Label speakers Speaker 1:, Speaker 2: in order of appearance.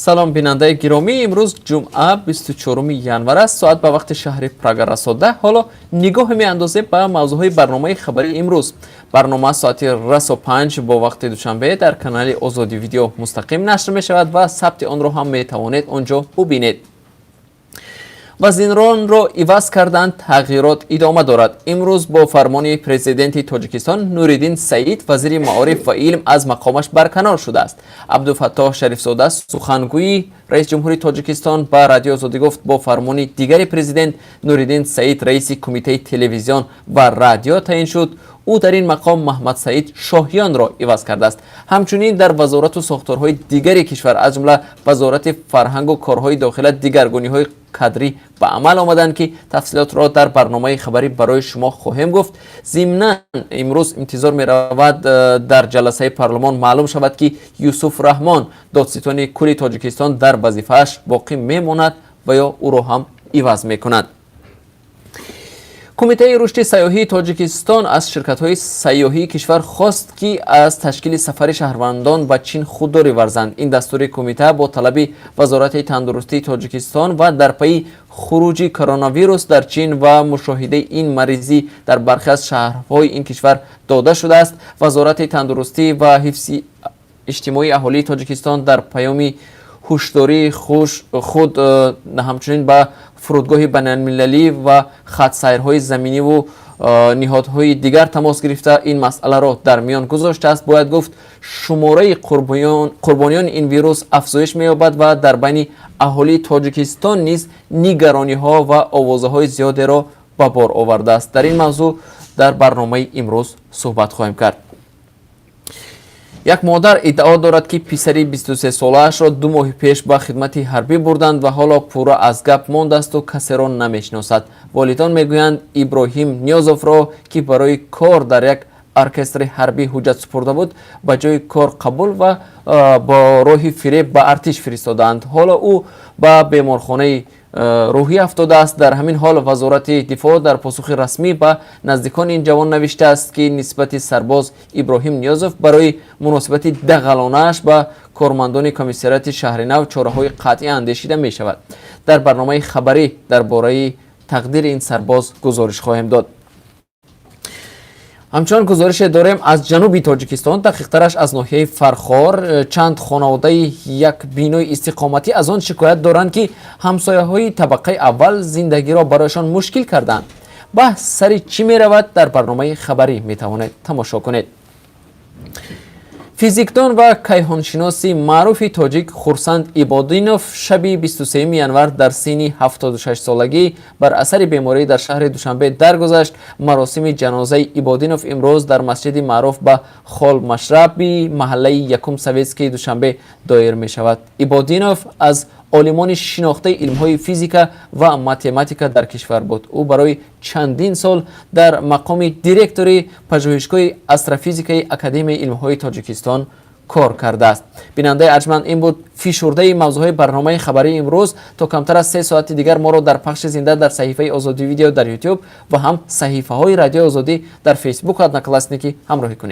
Speaker 1: Салом, бинандаи гиромӣ. Имрӯз ҷумъа, 24 январ аст. Соат ба вақти шаҳри Прага расо 10. Ҳоло нигоҳе меандозем ба мавзӯъҳои барномаи хабарии имрӯз. Барнома соати расо 5 бо вақти Душанбе дар канали Озодӣ Видео мустақим нашр мешавад ва сабти онро ҳам метавонед он ҷо бубинед. Вазиронро иваз карданд, тағйирот идома дорад. Имрӯз бо фармони президенти Тоҷикистон Нуриддин Саид, вазири маориф ва илм, аз мақомаш барканор шудааст. Абдуфаттоҳ Шарифзода, сухангӯи раиси ҷумҳури Тоҷикистон, ба Радиои Озодӣ гуфт, бо фармони дигари президент Нуриддин Саид раиси Кумитаи телевизион ва радио таъин шуд. Ӯ дар ин мақом Маҳмадсаид Шоҳиёнро иваз кардааст. Ҳамчунин дар вазорату сохторҳои дигари кишвар, аз ҷумла Вазорати фарҳангу корҳои дохила, дигаргуниҳои кадрӣ ба амал омаданд, ки тафсилотро дар барномаи хабарӣ барои шумо хоҳем гуфт. Зимнан, имрӯз интизор меравад, дар ҷаласаи парлумон маълум шавад, ки Юсуф Раҳмон, додситони кулли Тоҷикистон, дар вазифааш боқӣ мемонад ва ё ӯро ҳам иваз мекунад. Кумитаи рушди сайёҳии Тоҷикистон аз ширкатҳои сайёҳии кишвар хост, ки аз ташкили сафари шаҳрвандон ба Чин худдорӣ варзанд. Ин дастури кумита бо талаби Вазорати тандурустии Тоҷикистон ва дар пайи хуруҷи коронавирус дар Чин ва мушоҳидаи ин маризӣ дар бархе аз шаҳрҳои ин кишвар дода шудааст. Вазорати тандурустӣ ва ҳифзи иҷтимоии аҳолии Тоҷикистон дар паёми ҳушдории худ ҳамчунин ба фурудгоҳи байналмилалӣ ва хатсайрҳои заминиву ниҳодҳои дигар тамос гирифта, ин масъаларо дар миён гузоштааст. Бояд гуфт, шумораи қурбониёни ин вирус афзоиш меёбад ва дар байни аҳолии Тоҷикистон низ нигарониҳо ва овозаҳои зиёдеро ба бор овардааст. Дар ин мавзӯъ дар барномаи имрӯз суҳбат хоҳем кард. Як модар иддао дорад, ки писари 23-солаашро 2 моҳи пеш ба хидмати ҳарбӣ бурданд ва ҳоло пурра аз гап мондасту касеро намешиносад. Волидон мегӯянд, Иброҳим Ниёзовро, ки барои кор дар як оркестри ҳарбӣ ҳуҷҷат супурда буд, ба ҷои кор қабул ва бо роҳи фиреб ба артиш фиристодаанд. Ҳоло ӯ ба беморхонаи рӯҳӣ афтодааст. Дар ҳамин ҳол, Вазорати дифоъ дар посухи расмӣ ба наздикони ин ҷавон навиштааст, ки нисбати сарбоз Иброҳим Ниёзов барои муносибати дағалонааш ба кормандони комиссариати шаҳри нав чораҳои қатъӣ андешида мешавад. Дар барномаи хабарӣ дар бораи тақдири ин сарбоз гузориш хоҳем дод. Ҳамчунон гузорише дорем аз ҷануби Тоҷикистон, дақиқтараш аз ноҳияи Фархор. Чанд хонаводаи як бинои истиқоматӣ аз он шикоят доранд, ки ҳамсояҳои табақаи аввал зиндагиро барояшон мушкил карданд. Баҳс сари чӣ меравад, дар барномаи хабарӣ метавонед тамошо кунед. Физикдон ва кайҳоншиноси маъруфи тоҷик Хурсанд Ибодинов шаби 23 январ дар синни 76 солагӣ бар асари беморӣ дар шаҳри Душанбе даргузашт. Маросими ҷанозаи Ибодинов имрӯз дар масҷиди маъруф ба Холмашраби маҳаллаи якум Советскии Душанбе доир мешавад. Ибодинов аз олимони шинохтаи илмҳои физика ва математика дар кишвар буд. Ӯ барои чандин сол дар мақоми директори Пажӯҳишгоҳи астрофизикаи Академияи илмҳои Тоҷикистон кор кардааст. Бинандаи арҷманд, ин буд фишурдаи мавзӯъҳои барномаи хабарии имрӯз. То камтар аз 3 соати дигар моро дар пахши зинда дар саҳифаи Озодӣ Видео дар Ютуб ва ҳам саҳифаҳои Радиои Озодӣ дар Фейсбуку Одноклассники ҳамроҳӣ кунед.